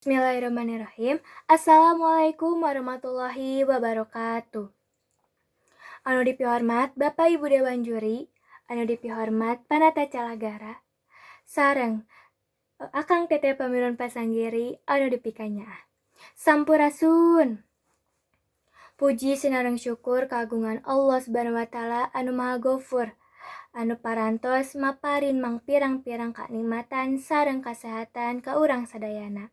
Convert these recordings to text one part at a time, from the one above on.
Bismillahirrahmanirrahim. Assalamualaikum warahmatullahi wabarakatuh. Anu dipihormat Bapak Ibu Dewan Juri, anu dipihormat Panata Calagara, sareng Akang Teteh Pamirun Pasanggiri anu dipikanyaah. Sampurasun. Puji sinareng syukur kagungan Allah Subhanahu wa taala anu Maha Gofur, anu parantos maparin mangpirang-pirang kanikmatan sareng kasehatan ka urang sadayana.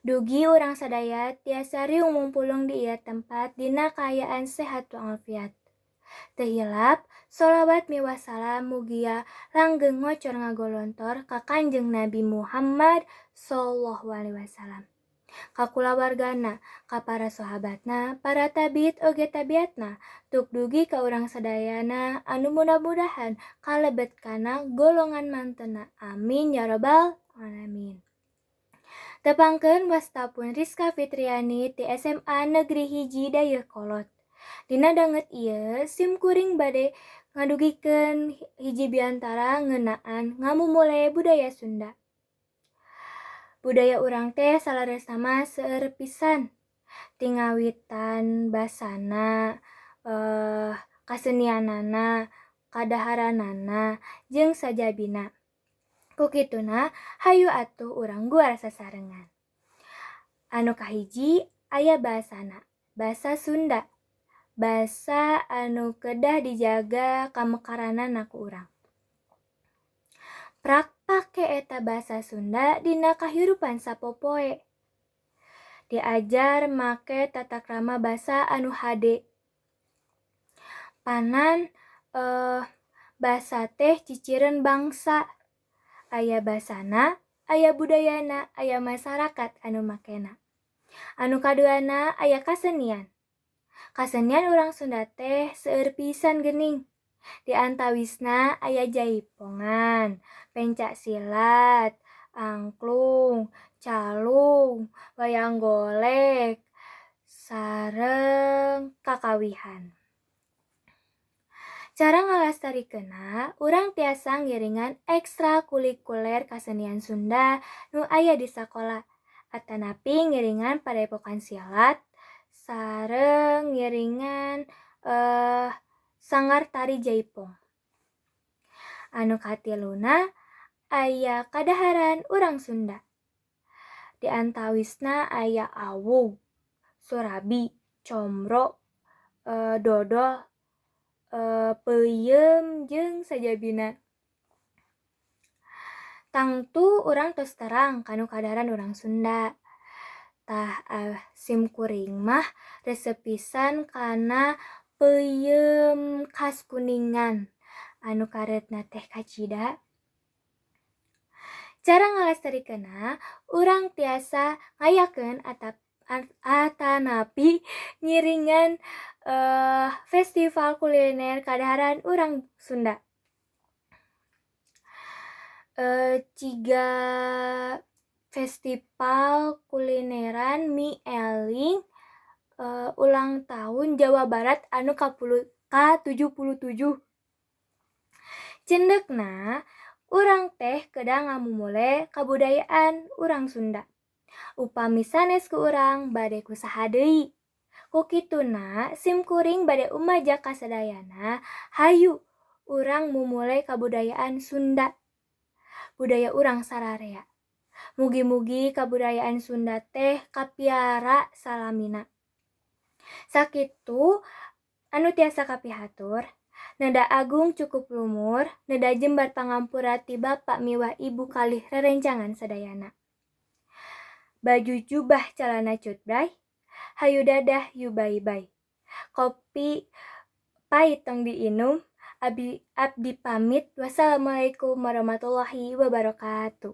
Dugi urang sadaya tiasa riung mungpulung di ieu tempat dina kaayaan sehat walafiat. Teu hilap sholawat miwah salam mugia langgeng ngocor ngagolontor ka Kanjeng Nabi Muhammad sallallahu alaihi wasallam, ka kulawargana, ka para sahabatna, para tabiit oge tabiatna, tuk dugi ka urang sadayana anu mudah-mudahan kalebet kana golongan mantena. Amin ya robbal alamin. Tepangkeun, wasta pun Rizka Fitriani ti SMA Negeri 1 Dayeuhkolot. Dina danget ieu sim kuring bade ngadugikeun hiji biantara ngeunaan ngamumule budaya Sunda. Budaya urang teh saleresna mah seueur pisan. Ti ngawitan basana, kasenianana, kadaharanana, jeung sajabina. Ku kituna hayu atuh urang guar sasarengan. Anu kahiji aya basana, basa Sunda. Basa anu kedah dijaga kamekaranana ku urang. Prak pake eta basa Sunda dina kahirupan sapopoe. Diajar make tata krama basa anu hade. Panan basa teh ciciren bangsa. Aya basana, aya budayana, aya masyarakat anu makena. Anu kaduana aya kasenian. Kasenian urang Sunda teh seueur pisan geuning. Di antawisna aya jaipongan, pencak silat, angklung, calung, wayang golek, sareng kakawihan. Cara ngalastarikeunna, urang tiasa ngiringan ekstrakurikuler kasenian Sunda nu aya di sakola atanapi ngiringan padepokan silat sareng ngiringan sanggar tari jaipong. Anu katiluna aya kadaharan urang Sunda. Di antawisna aya awug, surabi, combro, dodol, peuyeum jeung sajabina. Tangtu urang tos terang kanu kadaharan urang Sunda. Tah, sim kuring mah resep pisan kana peuyeum khas Kuningan anu karetna teh kacida. Cara ngalastarikeunna, urang tiasa ngayakeun atanapi ngiringan festival kuliner kadaharan urang Sunda. Ciga festival kulineran mie eling ulang tahun Jawa Barat anu ka-77. Cendekna, urang teh kedah ngamumule kabudayaan urang Sunda. Upami sanes ku urang, bade ku saha deui? Ku kituna sim kuring bade umajak ka sadayana, hayu urang mumule kabudayaan Sunda. Budaya urang sararea. Mugi-mugi kabudayaan Sunda teh kapiara salamina. Sakitu anu tiasa kapihatur. Neda agung cukup lumur, neda jembar pangampura ti bapa miwah ibu kalih rerencangan sadayana. Baju jubah calana cutbray, hayu dadah yu bye bye. Kopi pait tong diinum, abdi pamit. Wassalamualaikum warahmatullahi wabarakatuh.